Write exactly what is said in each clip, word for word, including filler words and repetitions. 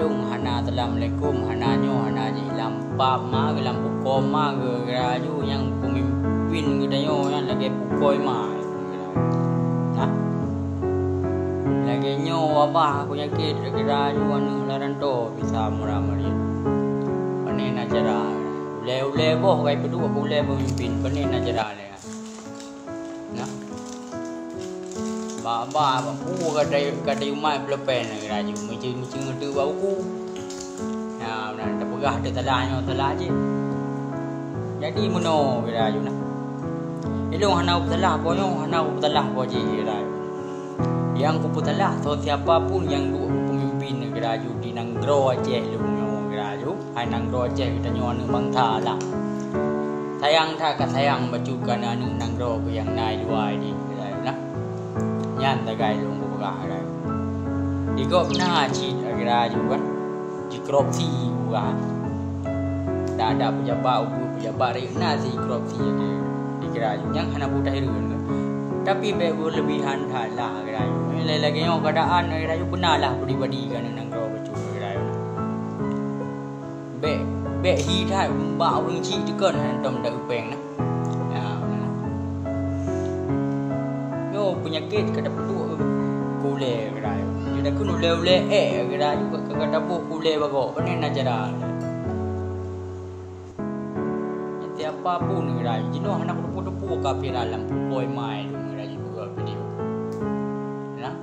Hana assalamualaikum, hana nyoe, hana jih, lam pap ma, lam pukon ma, geuraju nyang peumimpin geutanyoe nyan lagèe pukoi ma. Nah. Lagèe nyoe wabah peunyakét geuraju aneuk lam rantô bisa murah-murit. Pane na cara? Ulèe-ulèe boh kai peuduek ulèe peumimpin, pane na cara lé. Nah. Ba, ba, bu ka tayue, ka tayue mat peuleupèe na geuraju. Meucue-meucue ngeuteu bak uku. Nah, meunan tapeugah teusalah nyoe salah jih. Jadi meunoe geuraju nah. Ilôn hana kupeusalah po nyoe, hana kupeusalah po jih geuraju. Nyang kupeusalah soe siapa pun nyang duek peumimpin geuraju di nanggroe Aceh lôn nyoe geuraju. Hai nanggroe Aceh geutanyoe aneuk bansa lah. Sayang that ka sayang bacut keu aneuk nanggroe keu nyang na i luwa jih, nah. Nyan sagai lôn kupeugah, nah. Di gob na cit geuraju kan, jikorupsi kupeugah. Dak-dak peujabat, ubeut peujabat rayeuk na jikorupsi di geuraju. Nyang hana peutah hireuen kan. Tapi bèk beuleubihan that lah geuraju. Lagèe nyoe keuadaan geuraju beuna lah pribadi keu aneuk nanggroe bacut geuraju. Bèk, bèk hi that bak ureueng chik dikeue hana tom da-eu péng nah. Ya, meunan. Nyoe peunyakét ka tapeuduek keu ulèe geuraju. Jadi takheun ulèe-ulèe ék geuraju ka, ka, ka taboh keu ulèe bagoe. Pane na cara? Siapa pun geuraju. Jinoe hana kuteupeu-teupeu kafiran lam pukoi ma lôn geuraju dua video. Nah.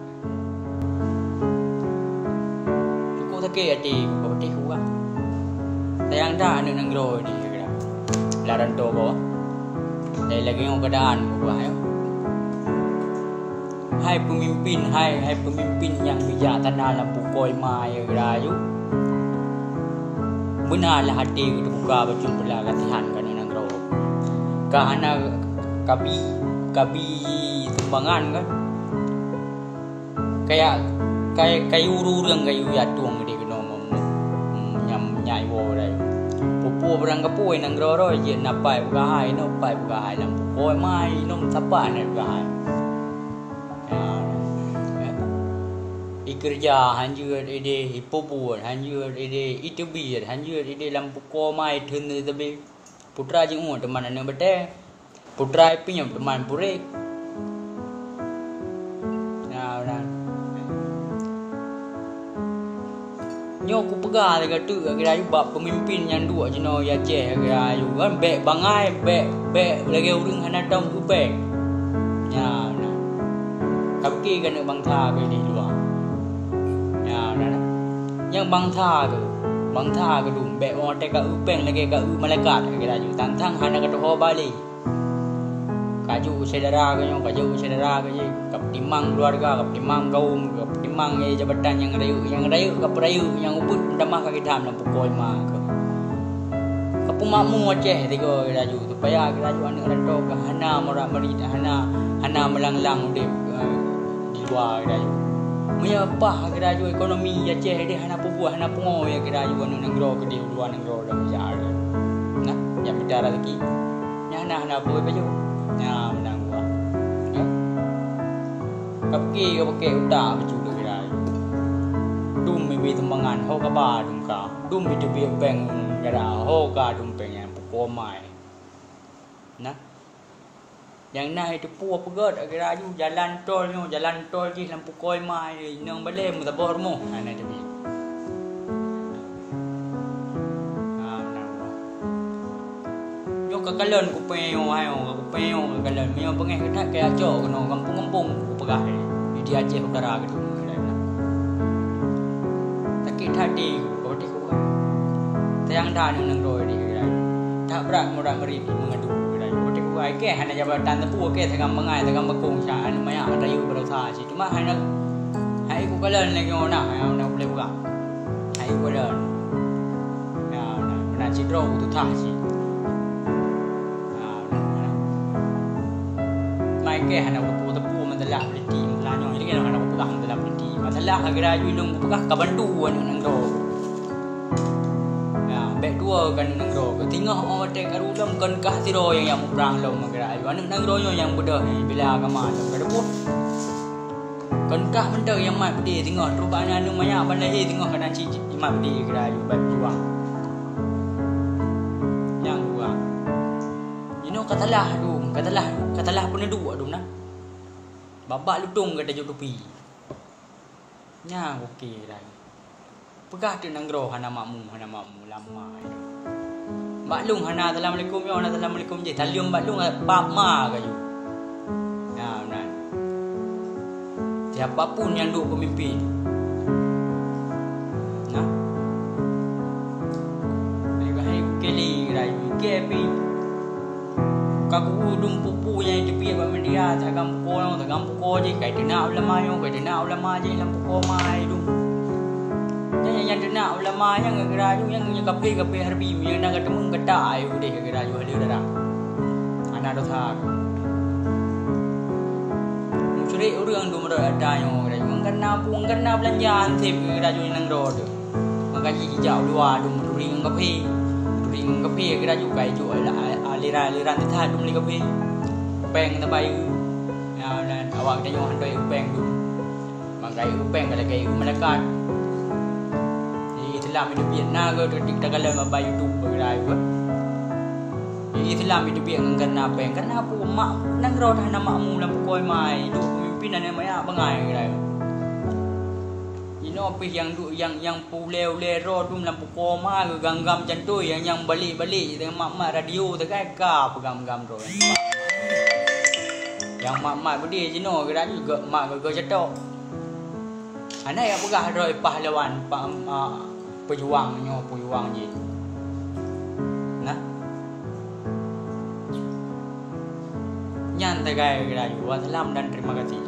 Cukup sakét até ku, ka patéh ku kan. Sayang that aneuk nanggroe di lam rantô ko. Lagèe nyoe keuadaan ku bah, ya. Hai peumimpin, hai, hai peumimpin nyang bijaksana lam pukoi ma geuraju. Beuna lah até geuh teubuka bacut beulah kasihan keu aneuk nanggroe. Ka hana kabi, kabi sumbangan kan. Kaya, kaya, kayue ureueng kayue yatong di keunoe meumu. Hmm, nyam nyai woe dah. Peue-peue barang kapeue nanggroe roh jeuet na pai peugah hai, inoe pai peugah hai lam pukoi ma, inoe sapa na peugah hai. Ya, ya. Ikeureuja hanjeuet idéh, ipubuet hanjeuet idéh, iteubiet hanjeuet idéh lam pukoi ma itheun teubiet. Putra jiôh teuma aneuk batèe. Putra ipiôh teuma purée. Nah, nah. Nyoe kupeugah lagèe teuk geuraju bak peumimpin nyang duek jinoe i Aceh geuraju kan bèk bangai, bèk, bèk lagèe ureueng hana tom eu péng. Nyan, nah. Ka pike keuneuk bansa keu di luwa. Nyan, nah, nah. Nyang bansa keu, bansa keu dum bèk watèe ka eu péng lagèe ka eu malaikat geuraju tang-tang hana ka teuho balé. Ka jok syedara keu nyoe, ka jok syedara keu jih, ka peutimang keuluwarga, ka peutimang kawôm, ka peutimang, eh, jabatan nyang rayeuk, nyang rayeuk ka peurayeuk, nyang ubeut meutamah ka geutam lam pukoi ma keu. Ka peumakmu Aceh tiga geuraju, supaya geuraju aneuk rantô ka hana meurat-meurit, hana, hana meulanglang udép, eh, di luwa geuraju. Meunyoe paih geuraju ekonomi Aceh deh hana peubuet, hana pungo ya geuraju aneuk nanggroe keudeh u luwa nanggroe lom jak. Nah, nyang mita raseuki. Nyan hana, hana peue pajoh. Nyan meunan gua. Ya. Ka pike, ka pike utak bacut geuraju. Dum mibi sumbangan, ho ka ba dum ka. Dum iteubiet péng geuraju, ho ka dum péng nyan pukoi ma. Nah. Nyang na iteupeue peugöt geuraju jalan tol nyoe, jalan tol jih lam pukoi ma, inong balèe meusaboh rumoh. Hana teubiet. Ah, meunan. Nyoe ka kalon kupée nyoe, hai, nyoe ka kupée nyoe ka kalon. Meunyoe beungéh that keu acok keunoe gampông-gampông kupeugah lé. Di Aceh Utara keunoe. Sakét hati ku, ka watèe ku sayang that aneuk nanggroe di geuraju. That brat murat meurit meungadu geuraju. Ka watèe ku ai kèe hana jabatan teupeu kèe sagam bangai, sagam bakong sya aneuk manyak mata yue beurasa cit. Teuma hai na, hai ku kalon lagèe nyoe na, hai na ulèe peugah. Hai ku kalon. Ya, na, na sidroe ku tutoh cit. Ya, na, na. Mai kèe hana ku teupeu-teupeu masalah politik, masalah nyoe. Jadi kan hana ku peugah masalah politik. Masalah geuraju lôn ku peugah ka bantu aneuk nanggroe. Ya, bèk tuwo kan nanggroe. Keu singoh oh watèe karu lom kon kah sidroe nyang, nyang muprang lom geuraju. Aneuk nanggroe nyoe nyang beudôh, nyang bila agama lom. Ka teupeue? Kon kah mantong nyang mat beudé singoh trok bak aneuk manyak ban lahé singoh keunan cit mat beudé kira aju bai peujuang. Nyang dua. Jinoe ka salah dum, ka salah, ka salah peuneuduek dum na. Babak lutông ka tajok tupi. Nyang oke dah. Peugah teuk nanggroe hana makmu, hana makmu lam ma. Bak lôn hana assalamualaikum yo, hana assalamualaikum jih. Saleuem bak lôn bak ma ka ju. Nah, nah. Siapa pun nyang duek pemimpin. Nah. Hai, hai, keli, rai, ke pi. Ka kubu dum pupu nyang jipiet bak media, tagam pukoe nyoe, tagam pukoe jih, kai teunak ulama nyoe, kai teunak ulama jih lam pukoe mai dum. Nyan nyang teunak ulama nyang geura ju nyang, nyang kaphé-kaphé harbi, nyang na kateumeung gata ayu deh geura ju haleue dara. Hana dosa. Musyrik ureueng dum rot ada nyoe geura ju. Ngon kana pu, ngon kana beulanja hanseb geura ju nyang rot. Maka jih jijak u luwa dum meuturi ngon kaphé. Meuturi ngon kaphé geura ju kai ju aliran-aliran teutat dum lé kaphé. Péng tabayeue. Ya, dan awak geutanyoe hana tabayeue péng dum. Maka tabayeue péng ka lagèe tabayeue malaikat. Jadi Islam itu biet na ke detik takalon bak YouTube geura ju. Jadi Islam itu biet ngon kana péng. Kana pu mak nanggroe hana makmu lam pukoe mai. Duek pemimpin hana maya bangai geura ju. Jinoe pih nyang duek nyang, nyang Ulèe-ulèe droe dum lam pukoe ma geugam-gam cantôi, nyang, nyang balek-balek, nyang mat-mat radio sagai ka peugam-gam droe. Nyang mat-mat beudé jinoe geura ju geu-, mat geugoe catok. Hana jak peugah droe pahlawan, pa-, ma-, peujuang nyoe, peujuang jih. Nah. Nyan sagai geura ju. Wassalam dan terima kasih.